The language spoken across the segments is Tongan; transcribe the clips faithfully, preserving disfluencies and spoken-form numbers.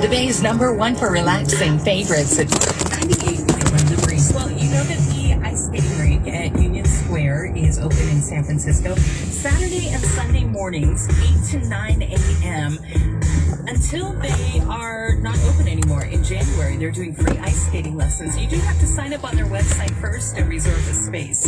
The Bay's number one for relaxing favorites at ninety-eight Delivery. Well, you know that the ice skating rink at Union Square is open in San Francisco Saturday and Sunday mornings, eight to nine a m, until they are not open anymore in January. They're doing free ice skating lessons. You do have to sign up on their website first and reserve a space.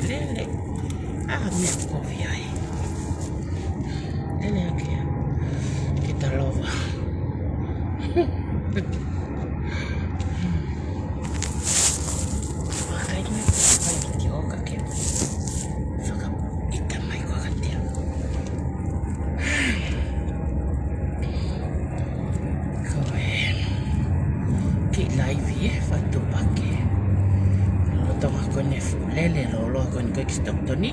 Lele, lele. Ah, meʻa kovi ai. Lele ake. Ke ta lova. Fakaʻi mai, fakaʻi mai ki ʻoka ke fakaʻita mai ko ka tea. Ko e kiʻi laivi ē, fatu pake. Lolotonga ko eni fuʻu lele lōloa ko eni ko ē ki Stockton ni,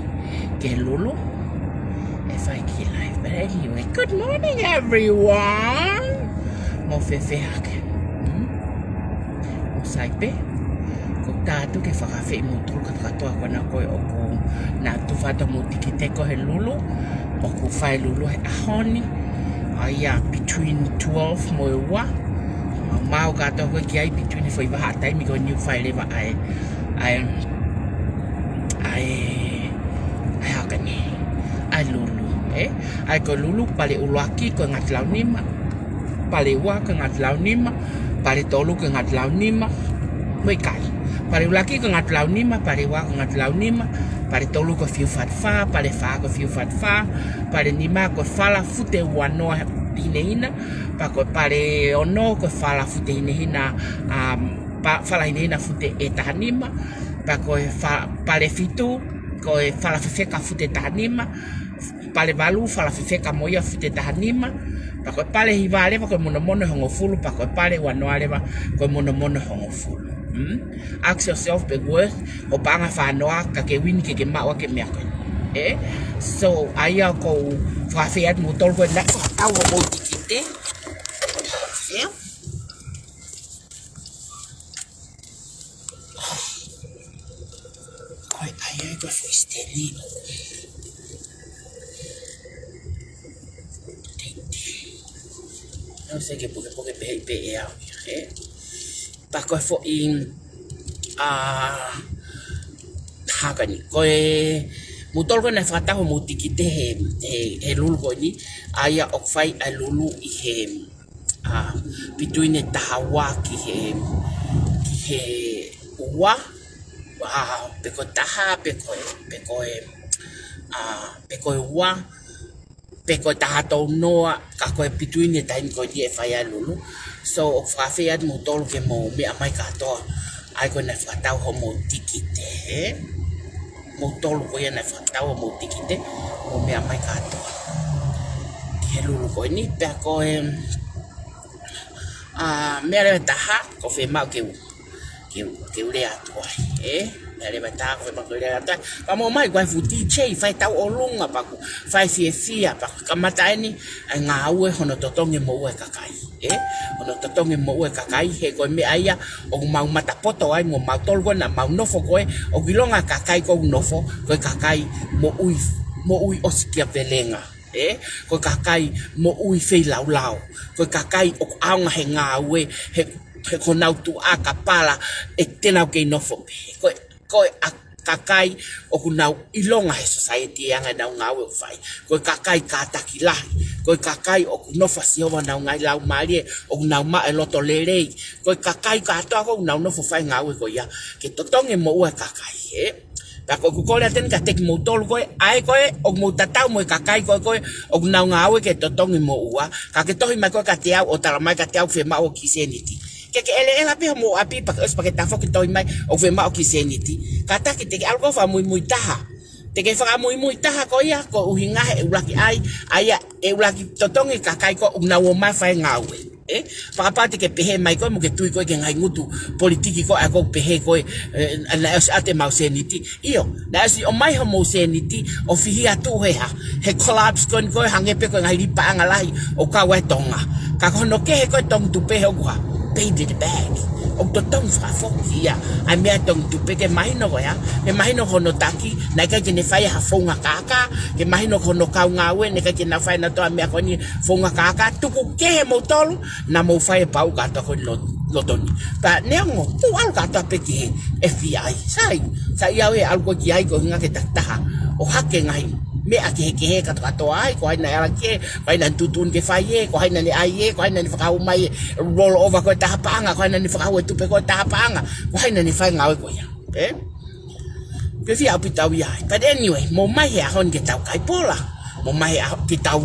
ke lulu. ʻE fai kiʻi laivi. But anyway, good morning, everyone. Mou fēfē hake? Hmm? Mou sai pē? Ko e taʻu ke fakaafeʻi moutolu kātoa ko ena ko ē ʻoku na tufa atu hoʻomou tikite ko ē he lulu, ʻoku fai lulu he ʻaho ni. ʻA ia between twelve mo e ua. Maumau kātoa ko ē ki ai between he foʻi vahaʻa taimi ko eni ʻoku fai leva ʻa e, ʻa e, ʻa e, ʻa e haka ni. ʻA e lulu, ē? ʻA ia ko e lulu, pale ʻuluaki ko e ngaahi telau nima. Pale ua ko e ngaahi telau nima, pale tolu ko e ngaahi telau nima, mo e kai. Pale ʻuluaki ko e ngaahi telau nima, pale ua ko e ngaahi telau nima, pale tolu ko e fiu fatu fā, pale fā ko e fiu fatu fā, pale nima ko e fala fute ua noa hinehina, pea ko e pale ono ko e fala fute hinehina, um, pa-, fala hinehina fute ʻe taha nima, pea ko e fa-, pale fitu ko e fala fefeka fute taha nima, pale valu, fala fefeka mo ia fute taha nima. Pea ko e pale hiva leva ko e monomono ʻe hongofulu, pea ko e pale ua noa leva ko e monomono ʻe hongofulu. Hmm? Ask yourself pe worth hoʻo paʻanga fā noa ka ke wini ke ke maʻu ʻa e meʻa ko ē. Ē? So, ʻa ia ʻoku ou fakaafeʻi atu moutolu ko ena ʻoku tau hoʻomou tikite. Ē? Ko e ʻai ai ko e foʻi siteni. Se ke pukepuke pehē pē ʻe au ia, ē. Pea ko e foʻi, ā, hangē ko eni, ko e, moutolu ko ē naʻe fakatau homou tikite he, he, he Lulu ko eni, ʻa ia ʻoku fai ʻa e Lulu ʻi he, ā, between e taha ua ki he, ki he ua, ā, pe ko e taha, pe ko e, pe ko e, ā, pe ko e ua, pe ko e taha tolu noa, ka ko e between e taimi ko eni ʻe fai ai e Lulu. So, ʻoku ou fakaafeʻi atu moutolu ke mou meʻa mai kātoa. ʻA ia ko ē naʻe fakatau homou tikite, ē? Moutolu ko ia naʻe fakatau homou tikite, mou meʻa mai kātoa ki he Lulu ko eni, pea ko e, ā, meʻa leva ʻe taha, ʻoku fiemaʻu ke u ke, ke u lea atu ai, ē? Meʻa leva ʻe taha, ʻoku fiemaʻu ke u lea atu ai. Pea mou ō mai, ko e fuʻu DJ, fai tauʻolunga, pea ʻoku fai fiefia, pea kamata eni ʻa e ngāue hono totongi e moʻua e kakai, ē? Hono totongi e moʻua e kakai, he ko e meʻa ia ʻoku mau matapoto ai, mo mautolu ko ē naʻa mau nofo ko ē, ʻoku ʻilonga e kakai ʻoku ou nofo, ko e kakai moʻui, moʻui ʻosikiavelenga, ē? Ko e kakai moʻui feilaulau, ko e kakai ʻoku ʻaonga he ngāue, he, he ko honau tuʻa kapala ʻe te nau kei nofo pē. Ko e, ko e ʻa, kakai ʻoku nau ʻilonga he society e anga ʻenau ngāue ʻoku fai. Ko e kakai kātaki lahi. Ko e kakai ʻoku nofo ʻa Sihova honau ngaahi laumālie, ʻoku nau maʻu e loto lelei. Ko e kakai kātoa ko ē ʻoku nau nofo fai e ngāue ko ia ke totongi e moʻua e kakai, ē? Pea ko ʻeku kole atu eni kiate kimoutolu ko ē, ʻa ē ko ē ʻoku mou tatau mo e kakai ko ē ko ē ʻoku nau ngāue ke totongi e moʻua, ka ke tohi mai ko ē kiate au ʻo tala mai kiate au ʻoku fiemaʻu ha kiʻi sēniti. Ke ke ʻeleʻela pē homou ʻapi pea ke ʻosi pea ke tafoki tohi mai ʻoku fiemaʻu ha kiʻi sēniti. Kātaki te ke ʻalu koe ʻo fakamuimui taha. Te ke fakamuimui taha ko ia, ko e ʻuhinga he ʻuluaki ʻai, ʻa ia ʻe ʻuluaki totongi e kakai ko ē ʻoku nau ō mai ʻo fai e ngāue. Ē, fakapapau te ke pehē mai koe mo ke tui koe ki he ngaahi ngutu politiki ko ē ʻoku pehē ko ē, ē, naʻe ʻosi ʻatu ʻemau sēniti. ʻIo, naʻe ʻosi ō mai homou sēniti ʻo fihi atu he hā, he collapse ko eni ko ē hangē pē ko e ngaahi lī paʻanga lahi ʻoku kau ai Tonga. Ka ko hono kehe ko ē tongi tupe he ʻoku hā, paid it back. ʻOku totongi fakafoki ia ʻa e meʻa tongi tupe ke mahino ko ē hā, ke mahino ko hono taki, naʻe ʻikai ke ne fai ha founga kākā, ke mahino ko hono kau ngāue, naʻe ʻikai ke nau fai nautolu ʻa e meʻa ko eni founga kākā, tuku kehe moutolu, naʻa mou fai e pau kātoa ko ē lo-, loto ni. Pea neongo, mou ʻalu kātoa pē ki he FBI. Sai, sai au ʻe ʻalu koe ki ai ko e ʻuhinga ke takitaha ʻo hake e ngaahi meʻa kehekehe kātoa ai, ko hai naʻe ala ki ai, ko hai naʻa ne tuʻutuʻuni ke fai ē, ko hai naʻa ne ʻai ē, ko hai naʻa ne fakahū mai e roll over ko ē taha paʻanga, ko hai naʻa ne fakahū e tupe ko ē taha paʻanga, ko hai naʻa ne fai e ngāue ko ia. Ē? Ke fia ʻaupito au ia. But anyway, mou ō mai he ʻaho ni ke tau kai pola. Mou ō mai he ʻaho ke tau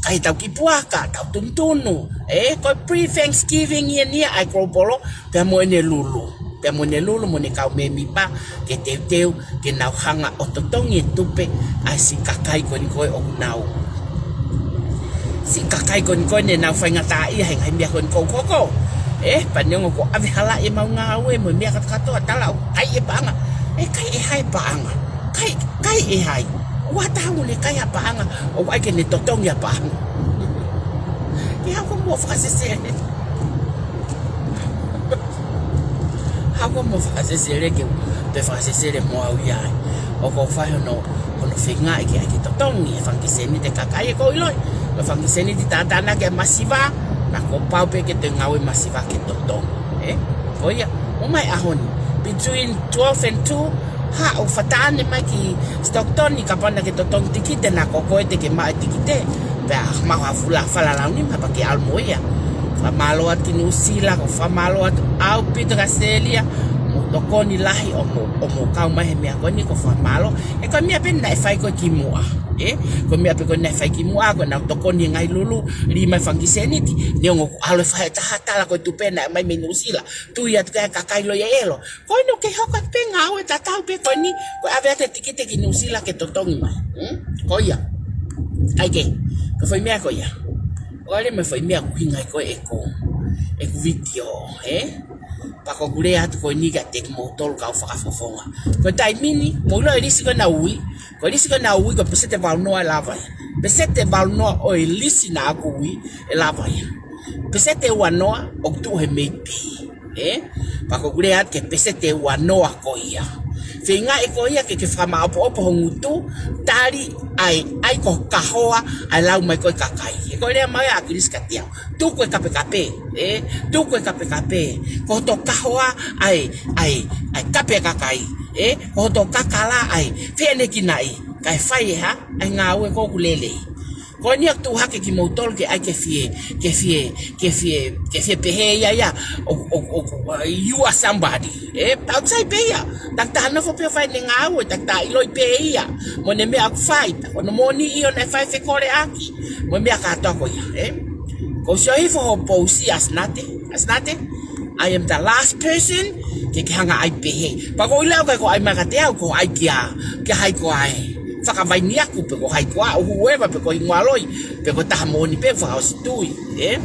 kai ʻetau kiʻi puaka, tau tunutunu. Ē, ko e pre-Thanksgiving ia eni ʻa e Global, pea mo ʻene Lulu. Pea mo ʻene Lulu, mo ʻene kau mēmipa, ke teuteu, ke nau hanga ʻo totongi e tupe ʻa e siʻi kakai ko eni ko ē ʻoku nau siʻi kakai ko eni ko ē ne nau faingataʻaʻia he ngaahi meʻa ko eni ʻoku hoko. Ē, pea neongo kuo ʻave halaʻi ʻemau ngāue mo e meʻa kātokātoa, tala ʻoku kai e paʻanga. ʻE kai ʻe hai e paʻanga? Kai, kai ʻe hai? ʻOua taha ʻoku ne kai ha paʻanga ʻoku ʻai ke ne totongi ha paʻanga. Ke haʻu koe mo fakasesele. Haʻu koe mo fakasesele ke u toe fakasesele mo au ia ai. ʻOku ou fai hono, hono feingaʻi ke ʻai ke totongi e fanga kiʻi sēniti ʻa e kakai ʻoku ou ʻiloʻi. Ko e fanga kiʻi sēniti tātānaki ʻa e masiva, naʻa kuo pau pē ke toe ngāue masiva ke totongi. Ē? Ko ia, mou ō mai he ʻaho ni. Between twelve and two, haʻu fakataha mai ki Stockton, kapau naʻa ke totongi tikite, naʻa ko koe te ke maʻu e tikite. Pea maʻu ha fula, fala launima pea ke ʻalu mo ia. Fakamālō atu ki Nuʻusila, ʻoku ou fakamālō atu ʻaupito ki ʻAositelēlia, mou tokoni lahi ʻo mou, ʻo mou kau mai he meʻa ko eni, ʻoku ou fakamālō. He ko e meʻa pē naʻe fai ko ē kimuʻa. Ē? Ko e meʻa pē ko ē naʻe fai kimuʻa, ko ʻenau tokoni he ngaahi Lulu, lī mai fanga kiʻi sēniti, neongo ʻoku ʻalu e faʻahi ʻe taha ʻo tala ko e tupe naʻe ʻomai mei Nuʻusila. Tui atu ki he kakai loia ʻelo. Ko eni ʻoku kei hoko atu pē e ngāue tatau pē ko eni, ko e ʻave atu e tikite ki Nuʻusila ke totongi mai. Hmm? Ko ia. ʻAi ke, ko e foʻi meʻa ko ia. ʻOku ʻi ai mo e foʻi meʻa ʻoku ʻuhinga ai ko ē ʻeku, ʻeku vitiō, ē? Pea ʻoku ou lea atu ko eni kiate kimoutolu kau fakafofonga. Ko e taimi ni, mou ʻilo e lisi ko ē naʻa ku ui, ko e lisi ko ē naʻa ku ui ko e peseti ʻe valu noa ʻe lava ia. Peseti ʻe valu noa ʻo e lisi naʻa ku ui ʻe lava ia. Peseti ʻe ua noa ʻoku tuʻu he maybe. Ē? Pea ʻoku ou lea atu ki he peseti ʻe ua noa ko ia. Te inga e ko ia ke ke fakamaʻopoʻopo ho ngutu, tali ai, ʻai ko e kahoa, ʻai lau mai ko e kakai. He ko e lea mai ʻa ʻAkilisi kiate au. Tuku e kapekape, ē? Tuku e kapekape. Ko hoto kahoa, ʻai, ʻai, ʻai kape kakai, ē? Ko hoto kakala, ʻai fenekinaʻi. Kae fai e hā, ʻai ngāue ko ʻoku lelei. Ko eni ʻoku tuʻu hake kimoutolu ke ʻai ke fie, ke fie, ke fie, ke fie pehē ia ia, ʻo, ʻo, ʻo, ʻo, you are somebody. Ē, pau sai pē ia. Takitaha nofo pē ʻo fai ʻene ngāue, takitaha ʻiloʻi pē ia. Mo ʻene meʻa ʻoku fai, pea ko hono moʻoni ʻio naʻe fai fekole ʻaki. Mo e meʻa kātoa ko ia, ē. Ko e sio hifo ho pousi ʻa Sinate, ʻa Sinate. I am the last person ke ke hanga ʻai pehē. Pea ko e ʻilo ko ē ko e ʻai mai kiate au ko e ʻai kia, kia hai koā ē. Fakavaini aku pe ko hai koā, ʻo whoever pe ko e hingoa loi, pe ko e taha moʻoni pe fakaʻosi tui, ē?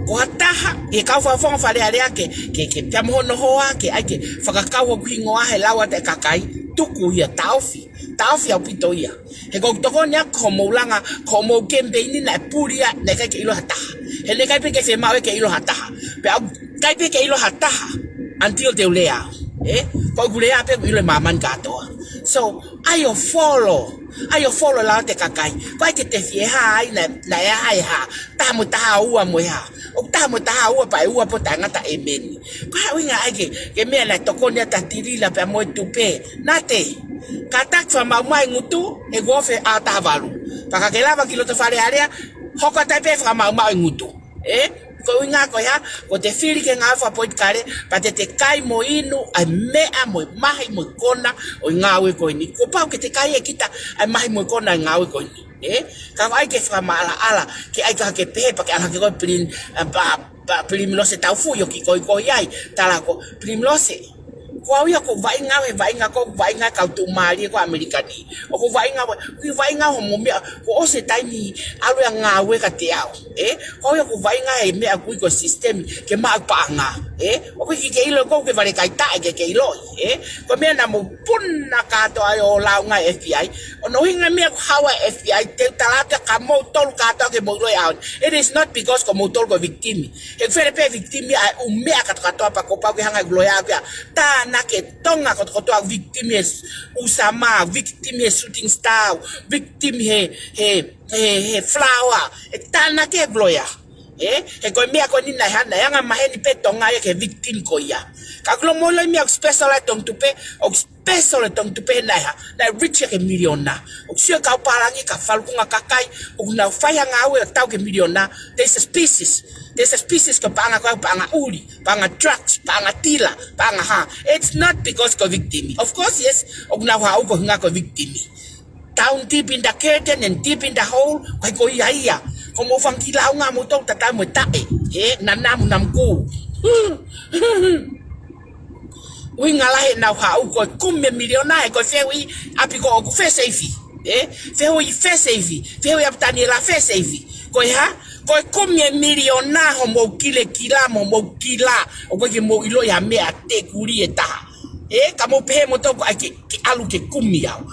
Ko ha taha, ʻi he kau fakafofonga Fale Alea ke, ke, ke, pea mo hono hoa, ke ʻai ke fakakau hoku hingoa he lau atu e kakai, tuku ia, taʻofi, taʻofi ʻaupito ia. He ʻoku ou tokoni au ko hoʻomou langa, ko hoʻomou kemipeini naʻe puli ia, naʻe ʻikai ke ʻilo ha taha. He naʻe ʻikai pē ke fiemaʻu ia ke ʻilo ha taha. Pea ʻoku ʻikai pē ke ʻilo ha taha, until te u lea au. Ē? Ko ʻeku lea pē ʻoku ʻilo ʻe māmani kātoa. So, ʻai ʻo follow. ʻAi ʻo follow e lau atu e kakai. Ko e ʻai ke te fie hā ai naʻe, naʻe hā e hā. Taha mo e taha ua mo e hā. ʻOku taha mo e taha ua pea ʻe ua pē ʻo taʻengata ʻe meni. Ko e hā e ʻuhinga ʻai ke, ke meʻa naʻe tokoni atu ʻa Tilila pea mo e tupe. Nate. Kātaki fakamaʻumaʻu e ngutu, ʻe ʻoku ofi ʻa taha valu. Pea ka ke lava ki loto Fale Alea, hoko atu ai pē fakamaʻumaʻu e ngutu. Ē? Ko e ʻuhinga ko e hā, ko ʻete fili ke ngāue fakapolitikale, pea te te kai mo inu ʻa e meʻa mo e mahi mo e kona ʻo e ngāue ko eni. Kuo pau ke te kai ʻe kita ʻa e mahi mo e kona ʻo e ngāue ko eni. Ē? Ka ʻai ke fakamaʻalaʻala, ke ʻai ka ke pehē, pea ke ʻalu hake ko e Pilin, ʻa, pea, pea Pilimilose Taufuʻi ʻo kiʻi koikoi ai, tala ko Pilimilose. Ko au ia ʻoku ou vaʻinga au he vaʻinga ko, vaʻinga kau tuʻumālie ko ʻAmelika ni. ʻOku ou vaʻinga au, ʻoku ou vaʻinga au hoʻomou meʻa, kuo ʻosi e taimi ʻalu ia ʻo ngāue kiate au. Ē? Ko au ia ʻoku ou vaʻinga he meʻa ʻoku ui ko e sisitemi, ke maʻu paʻanga. Ē? ʻOku ʻikai ke ʻilo ʻe koe ke vale kai taʻe ke ke ʻiloʻi. Ē? Ko e meʻa naʻa mou puna kātoa ai ʻo lāunga e F B I. ʻO hono ʻuhinga meʻa ʻoku haʻu ai e F B I, te u tala atu kia moutolu kātoa ke mou ʻiloʻi ʻaho ni. It is not because ko moutolu ko e victim. He ʻoku fele pē victim ia ʻa e ʻū meʻa kātoa kātoa pea kuo pau ke hanga ʻe he loea au ke tānaki e Tonga kotoa kotoa, victim he ʻū sama, victim he Shooting Star, victim he, he, he, he Flower. ʻE tānaki e loea. Ē? He ko e meʻa ko eni naʻe hā, naʻe anga maheni pē Tonga ia ki he victim ko ia. Ka ʻoku ʻilo moutolu e meʻa ʻoku special ai Tongitupe, ʻoku special e Tongitupe he naʻe hā, naʻe reach ia ki he miliona. ʻOku sio e kau pālangi, kau falukunga kakai, ʻoku nau fai ha ngāue ʻo tau ki he miliona. There's a species. There's a species ko e paʻanga ko e paʻanga ʻuli, paʻanga drugs, paʻanga tila, paʻanga hā. It's not because ko e victim. Of course, yes, ʻoku nau haʻu ko e ʻuhinga ko e victim. Down deep in the curtain and deep in the hole, ko e ko ia ia. Ko hoʻomou fanga kiʻi lāunga moutolu tatau mo e taʻe. Ē, nanamu namu kū. ʻUhinga lahi ʻenau haʻu ko e kumi e miliona, he ko e fehuʻi ʻapi ko ē ʻoku fēseifi. Ē, fehuʻi fēseifi, fehuʻi ʻapi Taniela fēseifi. Ko e hā, ko e kumi e miliona hoʻomou kilekila, mo hoʻomou kila, ʻoku ʻikai ke mou ʻiloʻi ha meʻa te kuli e taha. Ē, ka mou pehē moutolu ko e ʻai ke, ke ʻalu ke kumi au.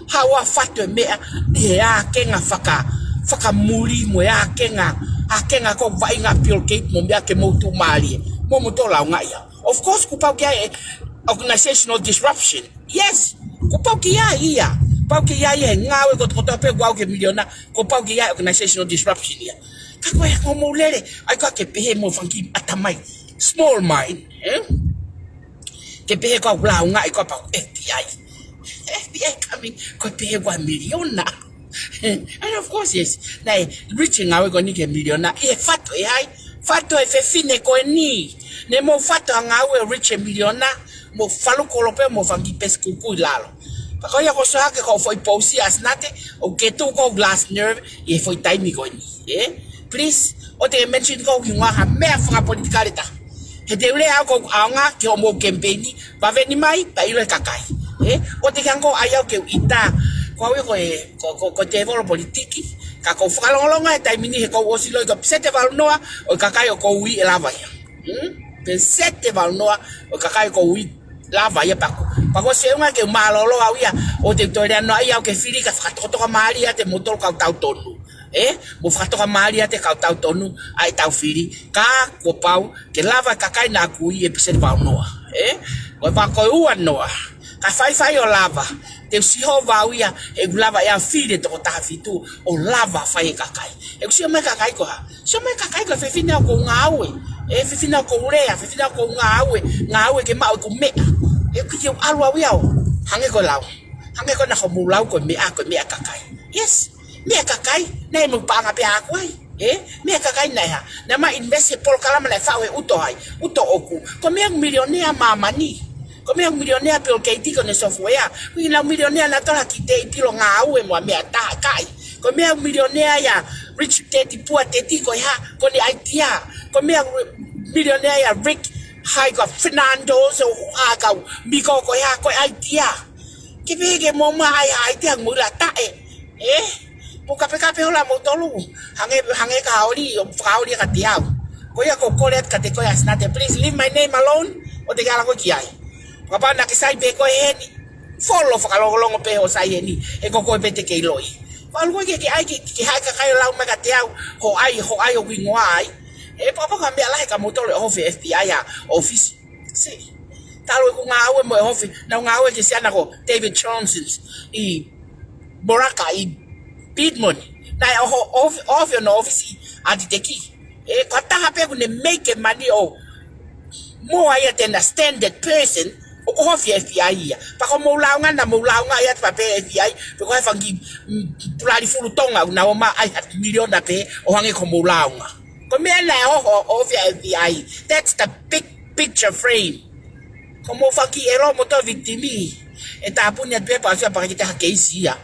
Haʻu ʻo fatu e meʻa, ʻi he ākenga faka, fakamuli mo e ākenga, ākenga ko e vaʻinga Bill Gates mo e meʻa ke mou tuʻumālie. Mo moutolu lāungaʻi au. Of course, kuo pau ke ʻi ai e organizational disruption. Yes, kuo pau ke ʻi ai ia. Pau ke ʻi ai ia he ngāue kotoa kotoa pē ʻoku aʻu ki he miliona, kuo pau ke ʻi ai organizational disruption ia. Ka ko e hoʻomou lele, ʻai ko ē ke pehē mo e fanga kiʻi ʻatamai. Small mind, ē? Ke pehē ko au lāungaʻi ko e pau F B I. F B I coming, ko e pehē ko e miliona. And of course, yes. Naʻe reach e ngāue ko eni ki he miliona. ʻI he fatu ʻe hai? Fatu e fefine ko eni. Naʻa mou fatu ha ngāue reach e miliona. Mou falu kolo pē mo e fanga kiʻi pesi kukui lalo. Pea ko ia ko e sio hake ko e foʻi pousi ʻa Sinate, ʻoku ke tuʻu ko e last nerve ʻi he foʻi taimi ko eni. Ē? Please, ʻoua te ke mention ko e hingoa ha meʻa fakapolitikale taha. He te u lea au ko e ʻaonga ki hoʻomou kemipeini, vaveni mai, pea ʻilo e kakai. Ē? ʻOua te ke hanga ʻo ʻai au ke u ʻita. Ko au ia ko e, ko, ko, ko e tēvolo politiki. Ka ʻoku ou fakalongolongo he taimi ni he kuo u ʻosi ʻiloʻi ko e peseti ʻe valu noa ʻo e kakai ʻoku ou ui ʻe lava ia. Hmm? Peseti ʻe valu noa ʻo e kakai ʻoku ou ui lava ia pea ko. Pea ko e sio ange ke u mālōlō au ia, ʻoua te u toe lea noa ia au ke fili ka fakatokamālie ʻiate moutolu kau tautonu. Ē? Mo fakatokamālie ʻiate kau tautonu ʻa ʻetau fili. Ka kuo pau ke lava e kakai naʻa ku ui ʻe peseti ʻe valu noa. Ē? Ko e pā ko e ua noa, ka faifai ʻo lava, te u sio vau ia, ʻe u lava ʻe au fili toko taha fitu, ʻo lava fai e kakai. ʻE u sio mai kakai ko ha. Sio mai kakai ko e fefine ʻoku ou ngāue. ʻE fefine ʻoku ou lea, fefine ʻoku ou ngāue, ngāue ke maʻu ʻeku meʻa. ʻE u kiʻi ʻalu au ia ʻo. Hangē ko e lau. Hangē ko ena ko mou lau ko e meʻa, ko e meʻa kakai. Yes. Meʻa kakai, naʻe mou paʻanga pē ʻaʻaku ai. ʻE, meʻa kakai naʻe hā. Naʻa ma invest he polokalama naʻe faʻu he ʻuto ai. ʻUto ʻoku. Ko e meʻa milionea māmani. Ko e meʻa milionea Bill Gates ko ʻene software. Ko e lau milionea naʻa tola ki te i pilo ngāue mo e meʻa taha kai. Ko e meʻa milionea ia Richard Teti Pua Teti ko e hā. Ko ʻene idea. Ko e meʻa milionea ia Rick Hai ko Fernando so a kau. Miko ko e hā ko e idea. Ke pehē ke mou maʻu ai ha idea mo la taʻe. ʻE? Mou kapekape hola moutolu. Hangē, hangē ka oli, ʻo fakaoli ka te au. Ko ia ko kole atu ka te ko ia sinate. Please leave my name alone. ʻO te kala ko ki ai. Kapau naʻa ke sai pē ko eni. Folo fakalongolongo pē hoʻo sai eni. He ko koe pē te ke ʻiloʻi. Falu ko ke, ke ʻai ke, ke hai kakai ʻo lau mai ka te au. Hoʻo ʻai, hoʻo ʻai ʻo hingoa ai. ʻE papa ka meʻa lahi ka moutolu ʻe hofi F B I ʻa ʻōfisi. Sī. Talu ʻeku ngāue mo e hofi, naʻa ku ngāue ki he siana ko David Johnson ʻi Boraka ʻi Piedmont. Naʻe ʻoho, ʻofi, ʻofi ʻo no ʻōfisi ʻa Titeki. ʻE, ko ha taha pē ʻoku ne make e mani ʻo more ia than a standard person, ʻoku hofi F B I ia. Pea ko mou launga naʻa mou launga ia te pē F B I, pe ko e fanga kiʻi, mm, pulali fulu Tonga, ʻoku nau ō mai ʻai ha miliona pē, ʻo hangē ko mou launga. Ko e meʻa naʻe ʻoho, ʻofi F B I. That's the big picture frame. Ko mou faki ʻe lo mo to victim ʻi. ʻE tāpuni atu pē pea sia paka ki te ha keisi ia.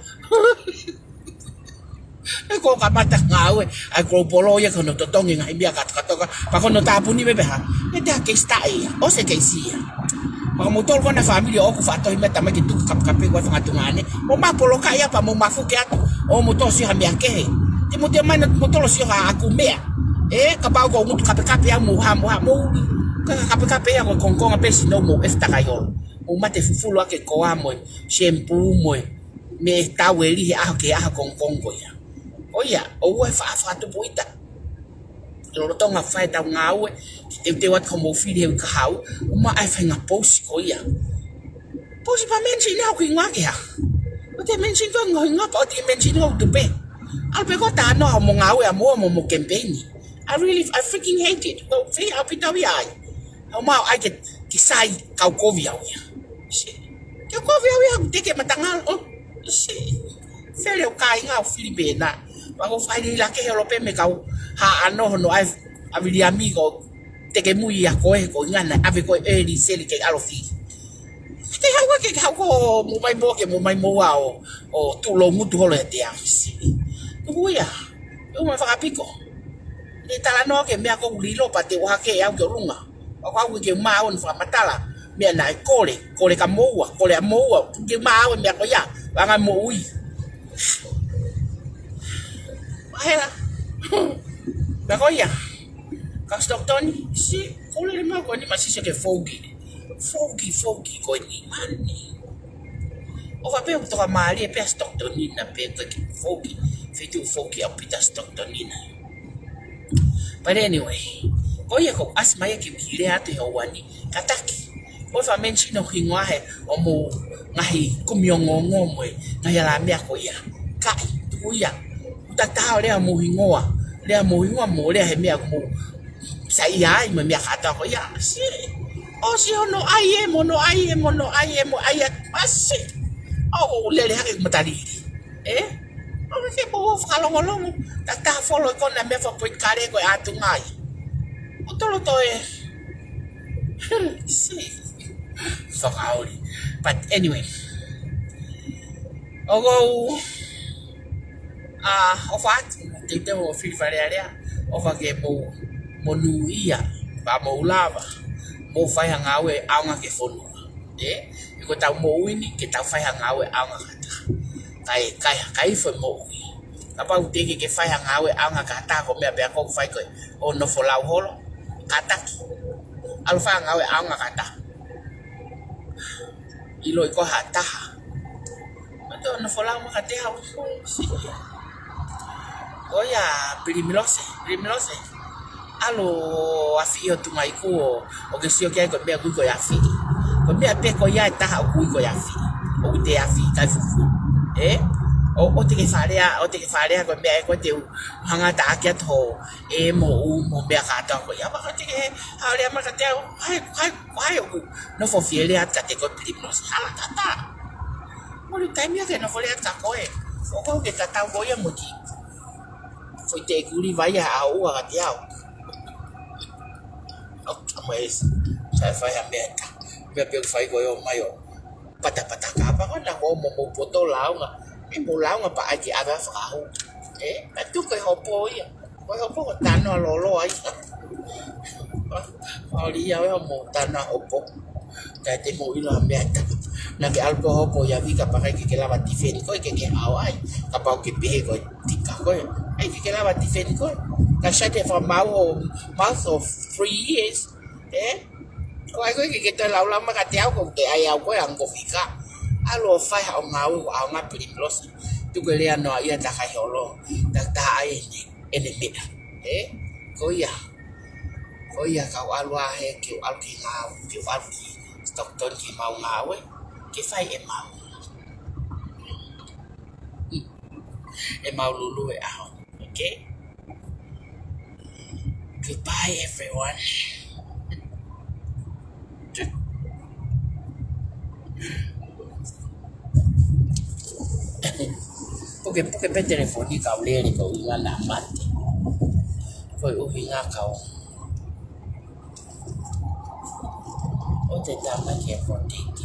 ʻE ko ka mata ngāue, ʻai ko polo ia ko no totongi ngaahi meʻa katoa katoa. Pea ko no tāpuni pē pē ha. ʻE te ha keisi taʻe ia. ʻOsi e keisi ia. Pea ko moutolu ko ena family ʻoku faʻa tohi meʻa tamai ke tuku kapekape ko e fanga tuongaʻane. Mo ma poloka ia pea mo ma fuke atu. ʻO mo to sio ha meʻa kehe. Te mo te mai na mo tolo sio ha ʻaku meʻa. ʻE, kapau ko ngutu kapekape ia mo ha, mo ha, mo. Ka kapekape ia ko e kongokonga pē sino mo e fetakai olo. Mo mate fufulu ake ko a mo e shampoo mo e. Meʻa tau e li he ʻaho ke ʻaho kongokonga ia. ʻO ia, ʻoua ʻe faʻa, faʻa tupu ʻita. Lolotonga fai ʻetau ngāue, te, te wat ko mou fili he uike kahaʻu, ʻo ma ʻai fai ngaahi pousi ko ia. Pousi pea mention ʻa hoku hingoa ke hā. ʻO te mention ko e hingoa pea ʻo te mention ko e tupe. ʻAlu pē ko e talanoa mo e ngāue ʻa mo, mo, mo campaign. I really, I freaking hate it. Ko fei ʻaupito au ia ai. ʻO ma ʻai ke, ke sai kau kovi au ia. Sī. Ke kovi au ia, te ke matanga, ʻo. Sī. Fele ʻo kāinga ʻo fili pē na. Pea ko fai lila ke holo pē mei kau ha ano hono ʻai ʻa Viliami ko te ke mui ia ko e ko ngana ʻave ko e li seli ke ʻalu fili. Ke hau ke, ke hau ko mo mai mo ke mo mai mo a ʻo, ʻo tulo ngutu holo e te a. Sī. Tuku ia. ʻO ma fakapiko. Te talanoa ke meʻa ko ulilo pea te ʻohake au ke ʻolunga. ʻO kau ke maʻu ʻo fakamatala. Meʻa naʻe kole, kole ka moua, kole ʻa moua, ke maʻu e meʻa ko ia, anga moʻui. Mahela. Meʻa ko ia. Ka Stockton, sī, kole le mau ko ni masise ke fouki. Fouki, fouki ko ni mani. ʻO ka pē ʻoku toka mālie pē ʻa Stockton ina pē ko ke fouki. Feituʻu fouki ʻaupito ʻa Stockton ina. But anyway, ko ia ko asi mai ke kile atu he ʻoua ni, kataki. Ko e fa mention ʻo hingoa he ʻo mo ngaahi kumi ongoongo mo e, ngaahi ala meʻa ko ia. Kai, tuku ia. Uta taha ʻo lea mo hingoa. Lea mo hingoa mo lea he meʻa mo sa ia ai mo e meʻa katoa ko ia. Sī. ʻOsi hono ʻai e, mo no ʻai e, mo no ʻai e, mo ʻai e, masi. ʻO lele hake mo talili. ʻE? ʻO ke mo fakalongolongo. Tata folo ko na meʻa fa pui kale ko e atu ngai. ʻO tolo to e. Sī. Fakaoli. But anyway. ʻO go. A, ʻofa atu, te te mo fili fale alea. ʻOfa ke mo, mo nu ia. Pea mo lava. Mo fai ha ngāue ʻaonga ke fonua. ʻE? ʻE ko tau moʻui ni, ke tau fai ha ngāue ʻaonga kata. Kai, kai, kai fo moʻui. Kapau te ke, ke fai ha ngāue ʻaonga kata, ko meʻa pea ko fai ko e. ʻO nofo lau holo. Kataki. ʻAlu fai ha ngāue ʻaonga kata. ʻIlo ʻi ko ha taha. Mato nofo lau maka te hau. ʻO ia, Pilimilose, Pilimilose. ʻAlu afi ʻo tunga iku ʻo, ʻo ke sio ki ai ko e meʻa kui ko e afi. Ko Ko e meʻa pē ko ia ʻe taha ʻoku ui ko e afi. ʻOku te afi, kai fufu. Ē? ʻO, ʻoua te ke fālea, ʻoua te ke fālea ko e meʻa ē ko e te u hanga taʻaki atu ho ē mo u mo meʻa kātoa ko ia. Pea ko e te ke haʻu lea mai kiate au, hai, hai, hai ʻoku nofo fiefia atu kiate koe Pilimolosi. Hala tata. Moli taimi ake nofo lea atu kia koe. ʻOku ke tatau ko ia mo ki. Ko e te kuli vai a au a kiate au. ʻOku tama esi. Sai fai ha meʻa ta. Meʻa pē ʻoku fai ko e ō mai ʻo patapata kapa ko ena ko mo mo poto launga. ʻE mo launga pea ʻai ke ʻave ʻo fakahū. Ē? Ka tuku e hopo ia. Ko e hopo ko e tano ʻa lolo ai. Maoli ia ʻo e mo tano ʻa hopo. Kae te mo ʻilo ha meʻa ta. Naʻa ke ʻalu pē ʻo hopo ia vika pea ʻikai ke ke lava tifeni koe ke ke hao ai. Kapau ke pehē ko e tika koe. ʻIkai ke ke lava tifeni koe. Ka sai te fakamau ʻo mouth ʻo three years. Ē? Ko ai koe ke ke toe laulama kiate au ko ke ʻai au koe ango fika. ʻAlu ʻo fai haʻo ngāue ʻo ʻaonga Pilimolosi. Tuku e lea noa ia ta kai holo. Ta ta ai ʻene, ʻene meʻa. Ē? Ko ia. Ko ia kau ʻalu ā he ke u ʻalu ki ngāue, ke u ʻalu ki Stockton ki mau ngāue. Ke fai e mau. E mau lulu e ʻaho. Okay? Goodbye, everyone. Puke, puke pē telefoni kau lele ko e ʻuhinga naʻa mate. Ko e ʻuhinga kau ʻo te tama ke protect.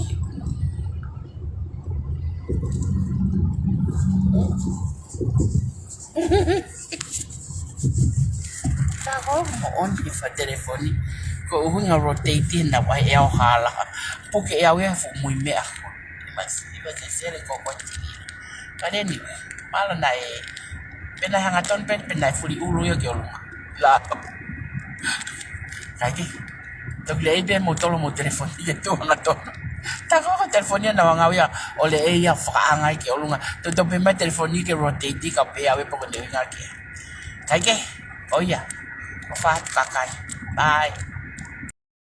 Ka ko mo on ki fa telefoni. Ko e ʻuhinga rotate na wai e au hala. Puke e au ia fu mui meʻa. Mas, iwa ke sele ko ko tini. Ka leni, mālō naʻe. Pea naʻe hangatonu pē, pea naʻe fuli ʻulu ia ki ʻolunga. La. Kae kehe. Toki lele pē mo tolo mo telefoni ia tu hangatonu. Ta ko ko telefoni ia naʻa ngāue ia, ʻo lele ia fakaʻanga ai ki ʻolunga. Toki toki pē mai telefoni ke rotate ka pea ʻave poko te ʻuhinga ke. Kae kehe, ʻo ia. ʻOfa atu kakai. Bye.